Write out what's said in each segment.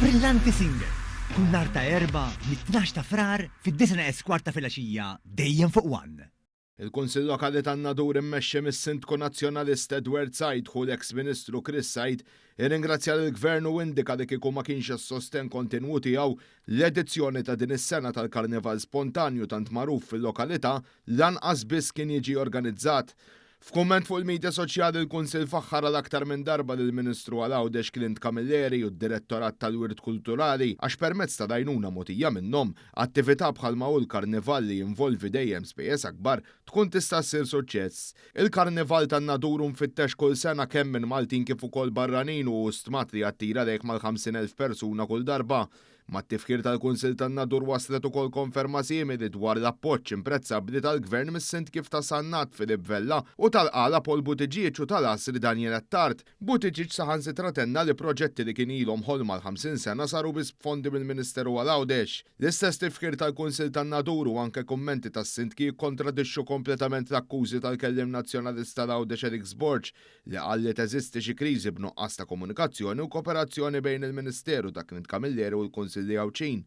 Brillanti Singer, kull nhar ta' Erbgħa mit-tnax ta' Frar fid-disgħa neqes kwart ta' filgħaxija dejjem fuq One. Il-Kunsill Lokali tan-Nadur immexxi mis-Sindku Nazzjonalista Edward Said ħu l-eks Ministru Chris Said irringrazzja lill-Gvern u indika li kieku ma kienx għas-sostenn kontinwu tiegħu, l-edizzjoni ta' din is-sena tal-Karnival Spontanju tant magħruf fil-lokalità lanqas biss kien jiġi organizzat. F'kumment fuq il-midja soċjali l-Kunsill faħħar għal aktar minn darba lill-Ministru għal Għawdex Clint Camilleri u d-Direttorat tal-Wirt Kulturali għax permezz tal-għajnuna mogħtija minnhom, attività bħalma hu l-Karnival li jinvolvi dejjem spejjeż akbar tkun tista' ssir suċċess. Il-Karnival tan-Nadur hu mfittex kull sena kemm minn Maltin kif ukoll barranin u hu stmat li jattira lejh mal-50,000 persuna kull darba. Mat-tifħir tal-Kunsill tan-Nadur waslet ukoll konferma simili dwar l-appoġġ imprezzabbli tal-Gvern mis-Sindki ta' Sannat Philip Vella u tal-Qala Paul Buttigieg u tal-Għasri Daniel Attard. Buttigieg saħansitra tenna li proġetti li kien ilhom ħolma għal 50 sena saru biss b'fondi mill-Ministeru għal Għawdex. L-istess tifħir tal-Kunsill tan-Nadur u anke kummenti tas-Sindki jikkontradixxu kompletament l-akkużi tal-Kelliem Nazzjonalista għal Għawdex Alex Borg li qal li teżisti xi kriżi b'nuqqas ta' komunikazzjoni u koperazzjoni bejn il-Ministeru ta' Clint Camilleri u l-Kunsilli Għawdxin.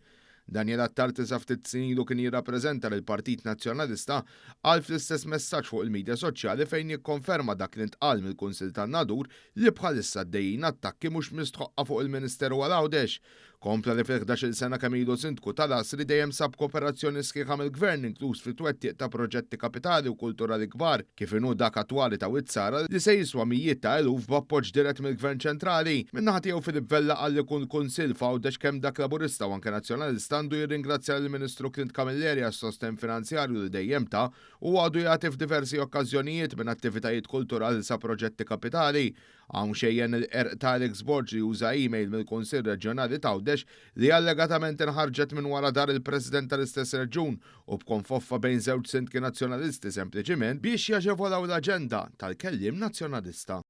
Daniel Attard li sa ftit snin ilu kien jirrappreżenta lill-Partit Nazzjonalista qal fl-istess messaġġ fuq il-midja soċjali fejn jikkonferma dak li ntqal mill-Kunsill tan-Nadur li bħalissa għaddejjin attakki mhux mistħoqqa fuq il-Ministeru għal Għawdex. Kompla li fil-ħdax-il sena kemm ilu Sindku tal-Għasri dejjem sab kooperazzjoni sħiħa mill-Gvern inkluż fit-twettiq ta' proġetti kapitali u kulturali kbar kif inhu dak attwali ta' Wied Sara li se jiswa mijiet ta' eluf b'appoġġ dirett mill-Gvern ċentrali. Min-naħa tiegħu Philip Vella qal li kull Kunsill f'Għawdex kemm dak Laburista u anke Nazzjonalista għandu jirringrazzja lill-Ministru Clint Camilleri għas-sostenn finanzjarju li dejjem ta u għadu jagħti f'diversi okkażjonijiet minn attivitajiet kulturali sa proġetti kapitali. Hawn xejjen il-qerq ta' Alex Borg li uża email mill-Kunsill Reġjonali t'Għawdex li allegatament inħarġet minn wara dar il-President tal-istess reġjun u b'konfoffa bejn żewġ Sindki Nazzjonalisti sempliċiment biex jaġevolaw l-aġenda tal-kelliem Nazzjonalista.